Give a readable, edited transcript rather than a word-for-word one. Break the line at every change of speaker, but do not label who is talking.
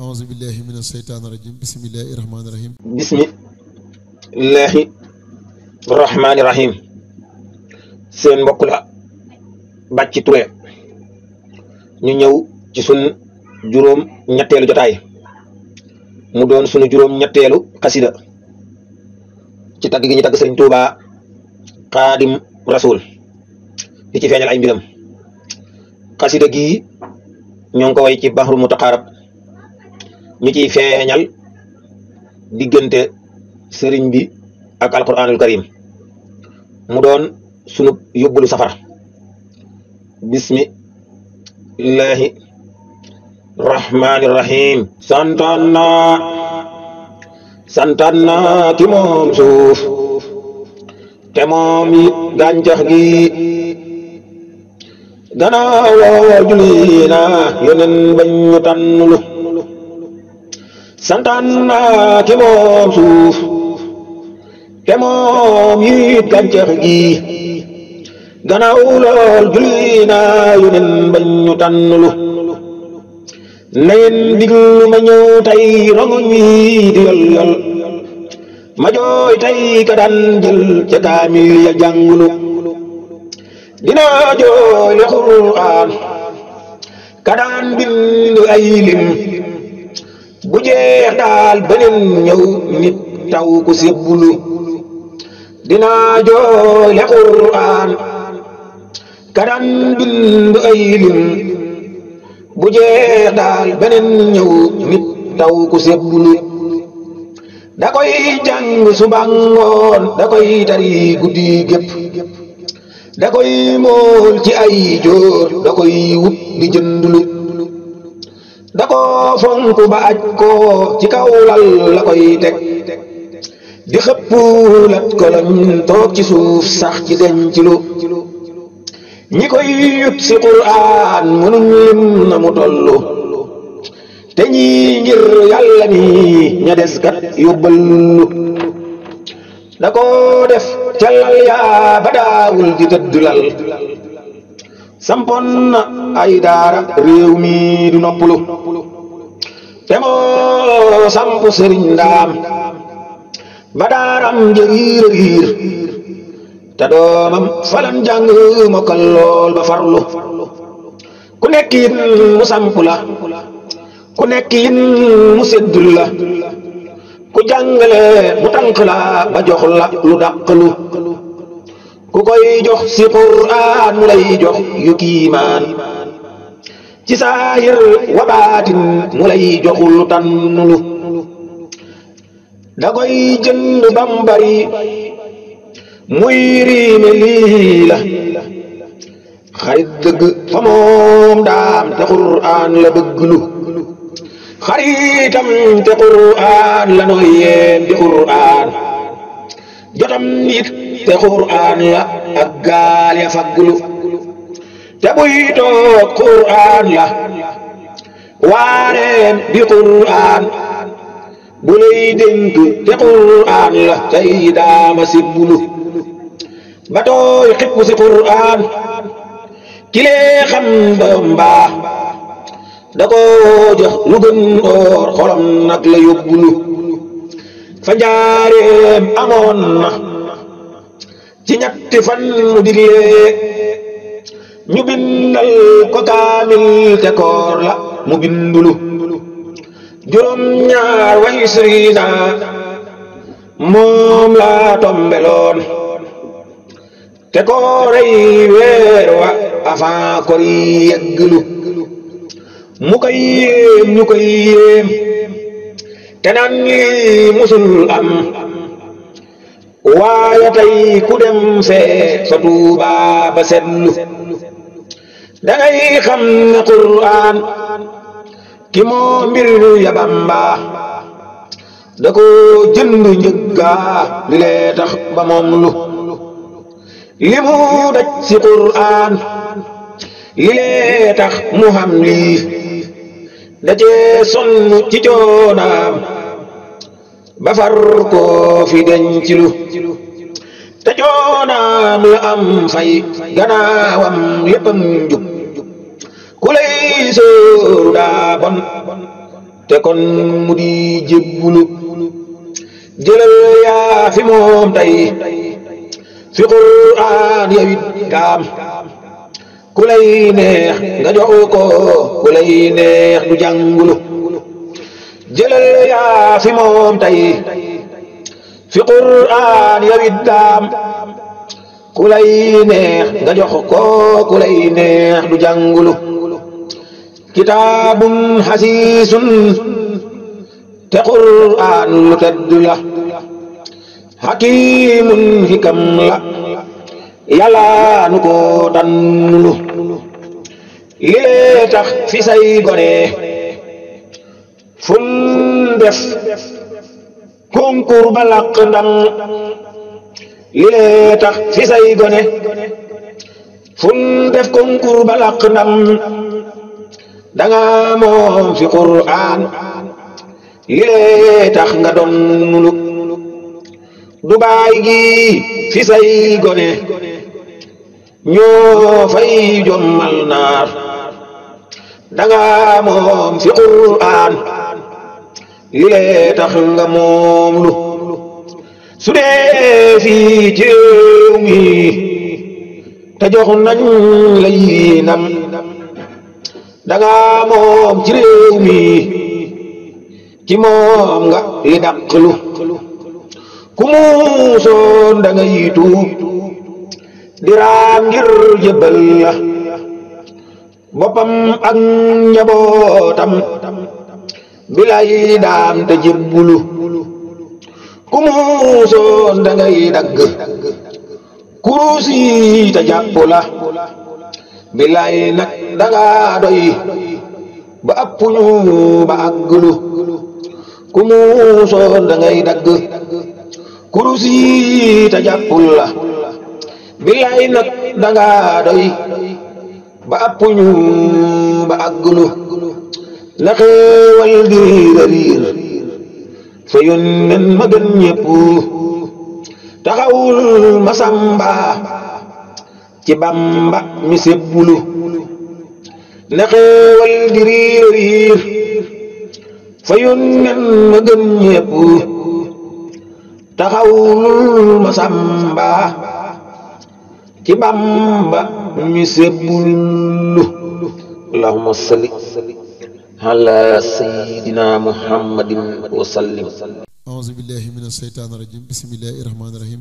أعوذ بالله من الشيطان الرجيم بسم الله الرحمن الرحيم
بسم الله الرحمن الرحيم seen mbokk la Bathie Touré ñu ñëw ci sun juróom ñetteelu jotaay mu doon sunu juróom ñetteelu xasida ci tagg gi ñu tagg Sëriñ Tuuba Xaadim Rasul di ci feeñal ay mbiram xasida gi ñoo ngi ko way ci Bahru Mutaqarrab ñu ciy feeñal diggante sëriñ bi ak alquranul karim mu doon sunu yóbbulu safar bismillahi rahmani rahim santanna ki moom suuf te moom it gàncax gi gannaaw julina yonen bañ ñu tànnulu santanna ki moom suuf te moom it gàncax gi gannaaw lool julina yonen bañ ñu tànnulu nayen diglu ma ñëw tey rongoñ wi di yol ma jooy tey ka daan jël ca kaamil ya jàngulu dina jooy le Qur'aan ka daan bind ay lim bu jeex daal beneen ñëw nit taw ku sebbulu dina jooy le Qur'aan ka daan bind ay lim bu jeex daal beneen ñëw nit taw ku sebbulu da koy jàng suba ngoon da koy tari guddi gépp da koy mool ci ay joor da koy wut di jëndulu da ko fonk ba aj ko ci kaw lal la koy teg di xëpp lat koloñ toog ci suuf sax ci denclu ñi koy yut si Qur'aan mënuñ lim na mu tollu te ñi ngir yàlla mi ña des kat yóbballu da ko def ca lal yaa ba daawul di tëdd lal sampon na ay daara réew mi du noppalu te moo samp sëriñ ndaam ba daaram jëriir riir te doomam falan jàng mokkal lool ba farlu ku nekk it mu samp la ku nekk it mu séddul la ku jàngale mu tànk la ba jox la lu dàqlu ku koy jox si Qur'aan mu lay jox yu kiimaan ci saahir wa baatin mu lay joxul lu tànnulu da koy jënd bam bari muy riime lii la xarit dëgg fa moom daam te Qur'aan la bëgglu xaritam te Qur'aan la nooy yéem di Qur'aan jotam nit te Qur'aan la ak gaal ya faggulu te buy toog Qur'aan la waareem di Qur'aan bu lay dénk te Qur'aan la tey daama sibbulu ba tooy xippu si Qur'aan kilee xam ba mbaa da ko jox lu gën oor xolam nag la yóbbulu fa njaareem amoon na ci ñetti fan mu diglee ñu bindal ko kaamil te koor la mu bindulu juróom ñaar way sirina moom la tombeloon te kooray weer wa avant kor yi yegglu mu koy yéem ñu koy yéem te naan lii musul am waaye tey ku dem fee sa Tuuba ba setlu dangay xam ne Qur'aan ki moo mbir ya Bamba da ko jënd njëgga li lee tax ba moom lu li mu daj si Qur'aan li lee tax mu xam lii da cee sonn ci coonaam ba far ko fi denclu te coonaam la am fay gannaawam léppam jub ku lay sóoru daa bon te kon mu di jébbulu jëlal yaa fi moom tey fi quraan yawit kaam ku lay neex nga jox ko ku lay neex du jàngulu jëlal yaa fi moom tey fi quraan yawit kaam ku lay neex nga jox ko ku lay neex du jàngulu kitaabun xasiisun te quraan lu tedd la hakiimun hikam la yàlla nu ko tànnulu li lee tax fi say gone fun def concours ba làq ndam li lee tax fi say gone fun def concours ba làq ndam danga moom fi quraan li lee tax nga donnulu Dubaay gi fi say gone ñoo fay jommal naar danga moom fi quraan li lee tax nga moom lu su dee fii ci réew mi te jox nañ lay ndam danga moom ci réew mi ci moom nga li dàqlu ku muusoon da nga yitu diraam ngir jëbbal la boppam ak njabootam bilay daam te jébbulu ku muusoon da ngay dagg kurusi te jàpp la bilay nag da nga doy ba appuñu ba àggulu ku muusoon da ngay dagg kurusi te jàppul la billaay nag danga doy ba appuñu ba àggulu la xéewal gi riir fa yónneen ma gën ñépp taxawul ma samba ci Bamba mi sébbulu la xéewal gi riir fa yónneen ma gën ñépp taxawul ma samba ci Bamba mi sébbulu allahumma salli ala sayyidina muhammadin wa sallim
auzu billahi mina shaytaani rajim bismillahi rahmaani rahim